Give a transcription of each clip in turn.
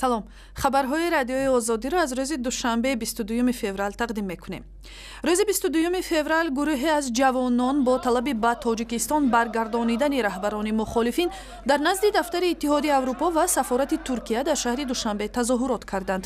Салом, хабарҳои Радиои Озодиро аз рӯзи душанбе, 22 феврал, тақдим мекунем. Рӯзи 22 феврал гурӯҳе аз ҷавонон бо талаби ба Тоҷикистон баргардонидани раҳбарони мухолифин дар назди дафтари Иттиҳоди Аврупо ва сафорати Туркия дар шаҳри Душанбе тазоҳурот карданд.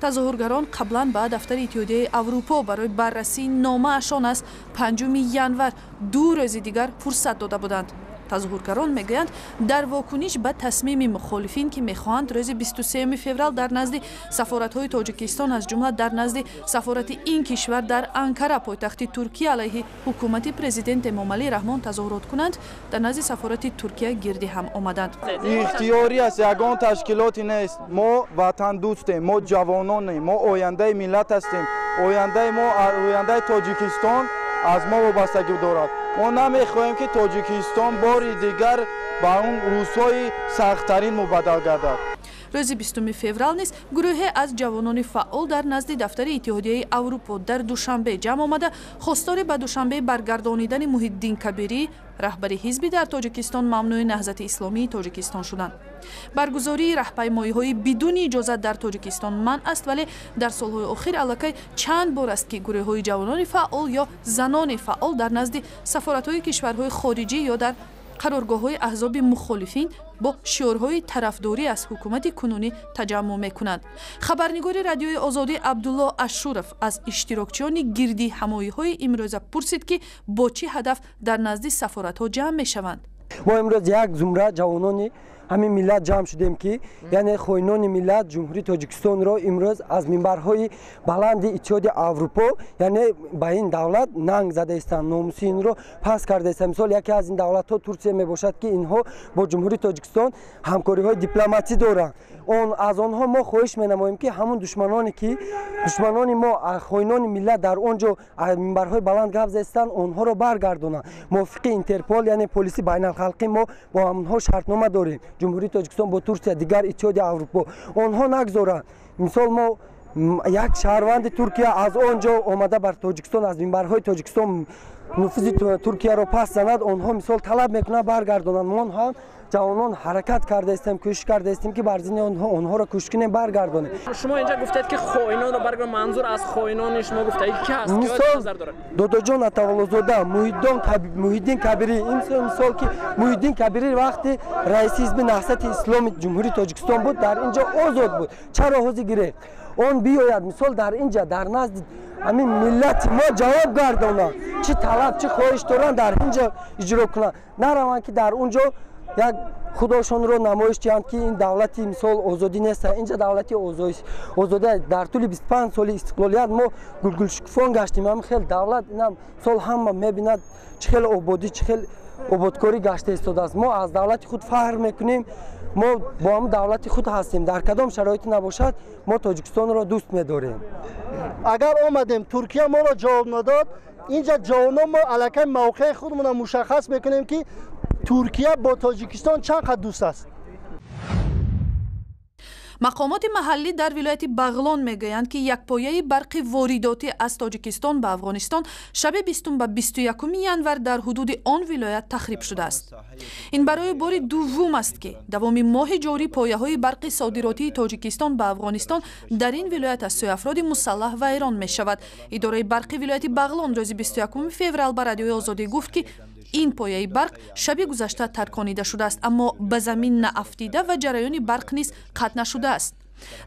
Тазоҳургарон қаблан ба дафтари Иттиҳодияи Аврупо барои баррасии номаашон аз 5 январ 2 рӯзи дигар фурсат дода буданд. Тазоҳургарон мегӯянд, дар вокуниш ба тасмими мухолифин, ки мехоҳанд рӯзи 23 феврал дар назди сафоратҳои Тоҷикистон, аз ҷумла дар назди сафорати ин кишвар дар Анкара, пойтахти Туркия, алайҳи ҳукумати президент Эмомалӣ Раҳмон тазоҳурот кунанд, дар назди сафорати Туркия гирди ҳам омаданд. Ихтиёрӣ аст, ягон ташкилоте нест. Мо ватандӯстем, мо ҷавононем, мо ояндаи миллат ҳастем. Ояндаи мо, ояндаи Тоҷикистон аз мо вобастагӣ дорад. Мо намехоҳем, ки Тоҷикистон бори дигар ба он рӯзҳои сахттарин мубаддал гардад. Рӯзи 20 феврал низ гурӯҳе аз ҷавонони фаъол дар назди дафтари Иттиҳодияи Аврупо дар Душанбе ҷамъ омада, хостори ба Душанбе баргардонидани Муҳиддин Кабирӣ, раҳбари ҳизби дар Тоҷикистон мамнӯи Наҳзати Исломии Тоҷикистон, шуданд. Баргузории раҳпаймоиҳои бидуни иҷозат дар Тоҷикистон манъ аст, вале дар солҳои охир аллакай чанд бор аст, ки гурӯҳҳои ҷавонони фаъол ё занони фаъол дар назди сафоратҳои кишварҳои хориҷӣ ё дар қароргоҳҳои аҳзоби мухолифин бо шиорҳои тарафдорӣ аз ҳукумати кунунӣ таҷаммӯъ мекунанд. Хабарнигори Радиои Озодӣ Абдулло Ашуров аз иштирокчиёни гирди ҳамоиҳои имрӯза пурсид, ки бо чӣ ҳадаф дар назди сафоратҳо ҷамъ мешаванд. Мо имрӯз як зумра ҷавонони ҳамин миллат ҷамъ шудем, ки яъне хоинони миллат, Ҷумҳурии Тоҷикистонро имрӯз аз минбарҳои баланди Иттиҳоди Аврупо, яъне ба ин давлат нанг зада истанд, номуси инро паст карда истанд. Мисол, яке аз ин давлатҳо Турсия мебошад, ки инҳо бо Ҷумҳурии Тоҷикистон ҳамкориҳои дипломатӣ доранд. Он аз онҳо мо хоҳиш менамоем, ки ҳамун душманоне, ки душманони мо, хоинони миллат, дар он ҷо аз минбарҳои баланд гап заистанд, онҳоро баргардонанд. Мувофиқи Интерпол, яъне полиси байналхалқӣ, мо бо ҳамонҳо шартнома дорем, Ҷумҳурии Тоҷикистон бо Турсия, дигар Иттиҳоди Аврупо. Онҳо нагзоранд, мисол, мо як шаҳрванди Туркия аз он ҷо омада бар Тоҷикистон, аз минбарҳои Тоҷикистон нуфузи Туркияро паст занад. Онҳо, мисол, талаб мекунанд баргардонанд. Мо ҳам ҷавонон ҳаракат карда истем, кӯшиш карда истем, ки бар зидди онҳоро кӯшиш кунем, баргардонем. Шумо инҷа гуфтед, ки хоинонро баргардон. Манзур аз хоинони шумо гуфта ки ҳаст? Мисол, Додоҷон Атаволлозода, Муҳиддин Кабирӣ. Мисол, ки Муҳиддин Кабирӣ вақти раиси ҳизби Наҳзати Исломи Ҷумҳурии Тоҷикистон буд, дар ин ҷо озод буд. Чаро ҳозир гирифт? Он биёяд, мисол, дар ин ҷа дар назди ҳамин миллати мо ҷавоб гардонанд. Чӣ талаб, чӣ хоҳиш доранд, дар ин ҷо иҷро кунанд, нараванд, ки дар он ҷо як худошонро намоиш диҳанд, ки ин давлати, мисол, озодӣ нест. Инҷа давлати озодӣ. Дар тӯли 25 соли истиқлолият мо гулгулшукуфон гаштем. Ҳамин хел давлат инам сол ҳама мебинад, чӣ хел ободӣ, чӣ хел ободкорӣ гашта истодааст. Мо аз давлати худ фахр мекунем, мо бо ҳамн давлати худ ҳастем. Дар кадом шароите набошад, мо Тоҷикистонро дӯст медорем. Агар омадем, Туркия моро ҷавоб надод, инҷа ҷавонон мо аллакай мавқеи худмонро мушаххас мекунем, ки Туркия бо Тоҷикистон чанд қад дӯст аст. Мақомоти маҳаллӣ дар вилояти Бағлон мегӯянд, ки як пояи барқи воридотӣ аз Тоҷикистон ба Афғонистон шаби 20 ба 21 январ дар ҳудуди он вилоят тахриб шудааст. Ин барои бори дуввум аст, ки давоми моҳи ҷорӣ пояҳои барқи содиротии Тоҷикистон ба Афғонистон дар ин вилоят аз сӯи афроди мусаллаҳ вайрон мешавад. Идораи барқи вилояти Бағлон рӯзи 21 феврал ба Радиои Озодӣ гуфт, ки ин пояи барқ шаби гузашта тарконида шудааст, аммо ба замин наафтида ва ҷараёни барқ низ қатъ нашудааст.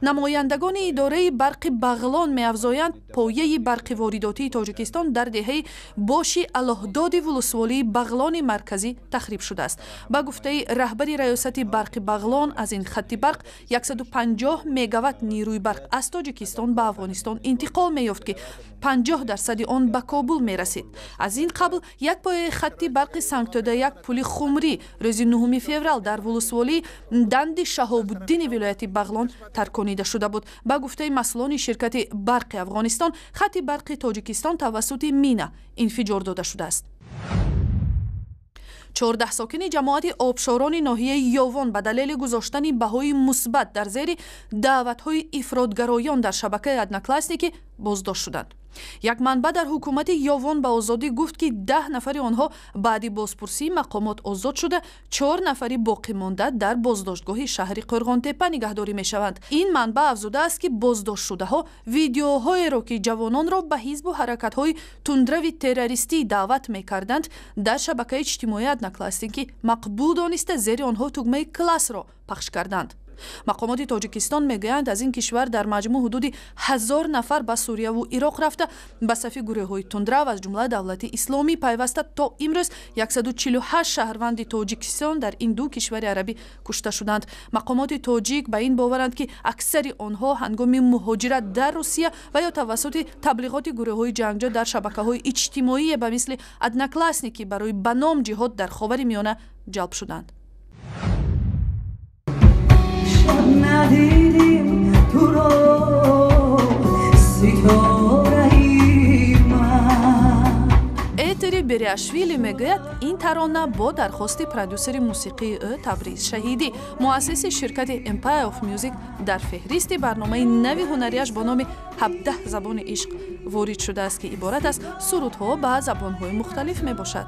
Намояндагони идораи барқи Бағлон меафзоянд, пояи барқи воридотии Тоҷикистон дар деҳаи Боши Аллоҳдоди вулусволии Бағлони марказӣ тахриб шудааст. Ба гуфтаи раҳбари раёсати барқи Бағлон, аз ин хатти барқ 150 мегаватт нерӯи барқ аз Тоҷикистон ба Афғонистон интиқол меёфт, ки 50 дарсади он ба Кобул мерасид. Аз ин қабл як пояи хатти барқи Сангтӯда як Пули Хумрӣ рӯзи 9 феврал дар вулусволии Данди Шаҳобуддини вилояти Бағлон тарконида шуда буд. Ба гуфтаи масъулони ширкати барқи Афғонистон, хатти барқи Тоҷикистон тавассути мина инфиҷор дода шудааст. 14 сокини ҷамоати Обшорони ноҳияи Ёвон ба далели гузоштани баҳои мусбат дар зери даъватҳои ифротгароён дар шабакаи Одноклассники боздошт шуданд. Як манбаъ дар ҳукумати Ёвон ба Озодӣ гуфт, ки 10 нафари онҳо баъди бозпурсии мақомот озод шуда, чор нафари боқимонда дар боздоштгоҳи шаҳри Қӯрғонтеппа нигаҳдорӣ мешаванд. Ин манбаъ афзудааст, ки боздоштшудаҳо видеоҳоеро, ки ҷавононро ба ҳизбу ҳаракатҳои тундрави террористӣ даъват мекарданд, дар шабакаи иҷтимоии Одноклассники мақбул дониста, зери онҳо тугмаи классро пахш карданд. Мақомоти Тоҷикистон мегӯянд, аз ин кишвар дар маҷмӯъ ҳудуди 1000 нафар ба Сурияву Ироқ рафта, ба сафи гурӯҳҳои тундрав, аз ҷумла Давлати Исломӣ, пайваста. То имрӯз 148 шаҳрванди Тоҷикистон дар ин ду кишвари арабӣ кушта шуданд. Мақомоти тоҷик ба ин боваранд, ки аксари онҳо ҳангоми муҳоҷират дар Русия ва ё тавассути таблиғоти гурӯҳҳои ҷангҷӯ дар шабакаҳои иҷтимоие ба мисли Одноклассники барои ба ном ҷиҳод дар Ховари Миёна ҷалб шуданд. Надидим туро, ситораи ман. Этери Бериашвили мегӯяд, ин тарона бо дархости продюсери мусиқии ӯ Табриз Шаҳидӣ, муассиси ширкати Empire of Music, дар феҳристи барномаи нави ҳунарияш бо номи «17 забони ишқ» ворид шудааст, ки иборат аз сурудҳо ба забонҳои мухталиф мебошад.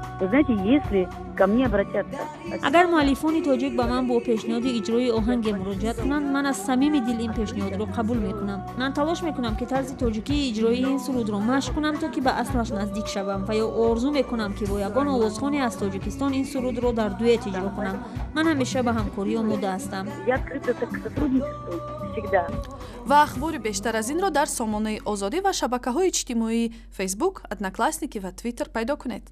Агар муаллифони тоҷик ба ман бо пешниҳоди иҷрои оҳанге муроҷиат кунанд, ман аз самими дил ин пешниҳодро қабул мекунам. Ман талош мекунам, ки тарзи тоҷикии иҷрои ин сурудро машқ кунам, то ки ба аслаш наздик шавам, ва ё орзу мекунам, ки бо ягон овозхоне аз Тоҷикистон ин сурудро дар дуэт иҷро кунам. Ман ҳамеша ба ҳамкорӣ омода ҳастам. Ва ахбори бештар аз инро дар сомонаи Озодӣ ва шабакаҳои иҷтимоии Фейсбук, Одноклассники ва Твиттер пайдо кунед.